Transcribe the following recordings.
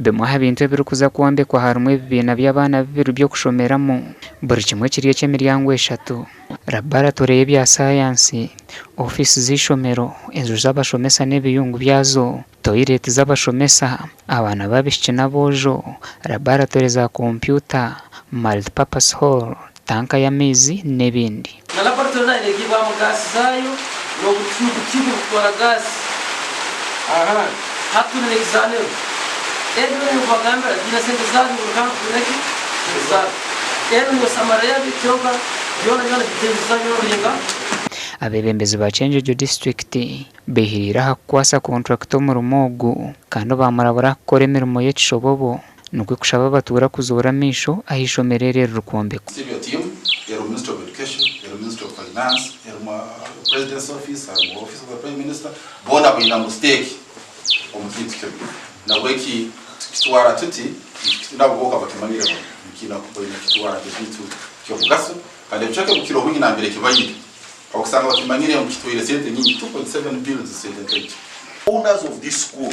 Bimwe aha bintu ebirikuza kwombekwa harimu ebibiina by'abaana bibiri by'okushomeramu, buri kimwe kiri eky'emiryango eshatu, labaratore y'ebya saayansi, ofiisi z'eishomero, enju z'abashomesa n'ebiyungu byazo, toyireti z'abashomesa, abaana b'abaishiki n'aboojo, labaratore za kompyuta, multipurpose hall, tanka y'amaizi n'ebindi. Na laboratory nayo negiibwamu gas zaayo nobu tube tube obukutwara gas aha hati twine nekizaaniro ebyo byona ebikubagambira biine sente zaabyo buri kantu kaine ki sente zaako enu niyo summary yabyo kyonka byona byona biine byona biri nka. Abeebembezi ba Kyenjojo disiturikiti baihiriire aha kukwasa kontrakita omurimo ogu kandi baamurabura aha kukora emirimo y'ekishobobo nikwo kushaba abatuura kuzoora amaisho aha ishomero eri eririkwombekwa. Civil team erimu Ministry of Education, erimu Ministry of Finance, erimu President's Office, harimu Office of the Prime Minister, boona bainemu stake omu kintu kinu. Nahabweki tukitwara tuti, nabo bonka bakimanyire ngu baine kukitwara nk'ekintu ky'omugaso kandi ekicweka ekikira obwingi nambere kibaire okusanga bakimanyire ngu kitwaire sente nyingi, 2.7 billion sente ntaito. Owners of this school.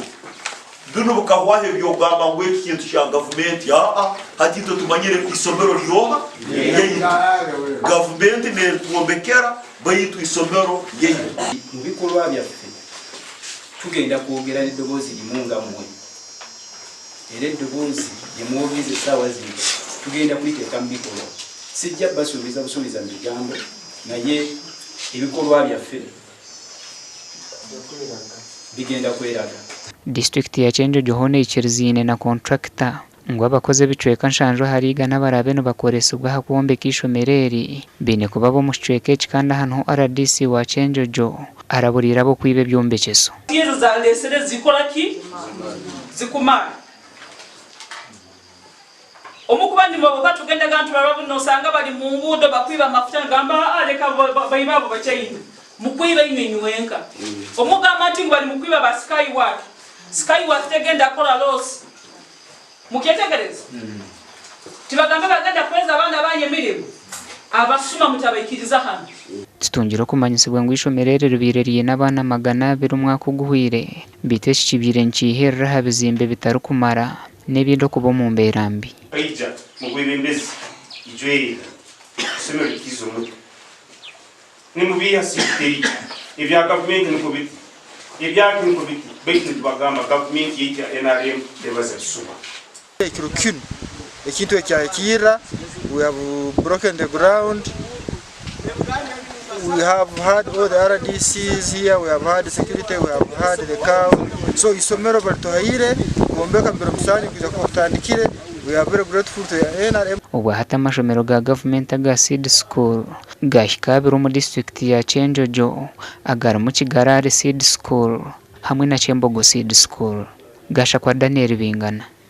Binu bikahwaho eby'okugamba ngu eki kintu kya gavumenti. Aa, hati itwe tumanyire ngu isomero ryoha? Ryaitu. Gavumenti neritwombekera baitu isomero ryaitu. Mu bikolwa byaffe tugenda kwogera n'eddoboozi limu nga mmwe, era eddoboozi lye mwogeza essaawa zino tugenda kuliteeka mu bikolwa. Sijja basuubiza busuubiza mu bigambo naye ebikolwa byaffe bigenda kweraga. Disiturikiti ya Kyenjojo hoona eikiriziine na kontrakita ngu abakozi ebicweka nshanju ahari igana abaraabe nibakoresibwa aha kwombeka eishomero eri baine kuba ab'omu kicweka eki kandi aha niho rdc wa Kyenjojo araburiire ab'okwiba ebyombekyeso. Ezo zandesire zikora ki? Zikumara. Omukuba ndimoboka tugendaga nitubaraba nosanga bari munguudo bakwiba amafuta nigamba aa reka baibe abo bachaina mukwiba inywe inywenka omugamba nti ngu bari mukwiba ba sky work sky work tegenda kora loss mukyetegereza tibagambe bagenda kuhereza abaana banyu emirimo abasuma mutabaikiriza hanu. Tutungire okumanyisibwa ngu eishomero eri ribaire riine abaana 200 omwaka oguhweire beitu eki kibaire nikiiherera aha bizimbe bitarikumara n'ebindi okuba omu mbeera mbi. Aija mu bwebembezi ijweri isomero likiiza omutwe. Nimubiiha seat teriyo. Ebya gavumenti nikwo biti, ebyaki nikwo biti baitu nitubagamba gavumenti yaitu ya nrm tebaza bisuba. Ekiro kinu ekintu ekyahikirra, we have broken the ground, we have had all the RDCs here, we have had security, we have had the cow. So isomero barituhaire kwombeka mu biro musanju kwija kuba kutandikire. We are very grateful to the NRM. Obwa hati amashomero ga gavumenti aga Seed School gahika abiri omu disiturikiti ya Kyenjojo agarimu Kigarari Seed School hamwe na Kyembogo Seed School. Gashakwa Daniel Bingana.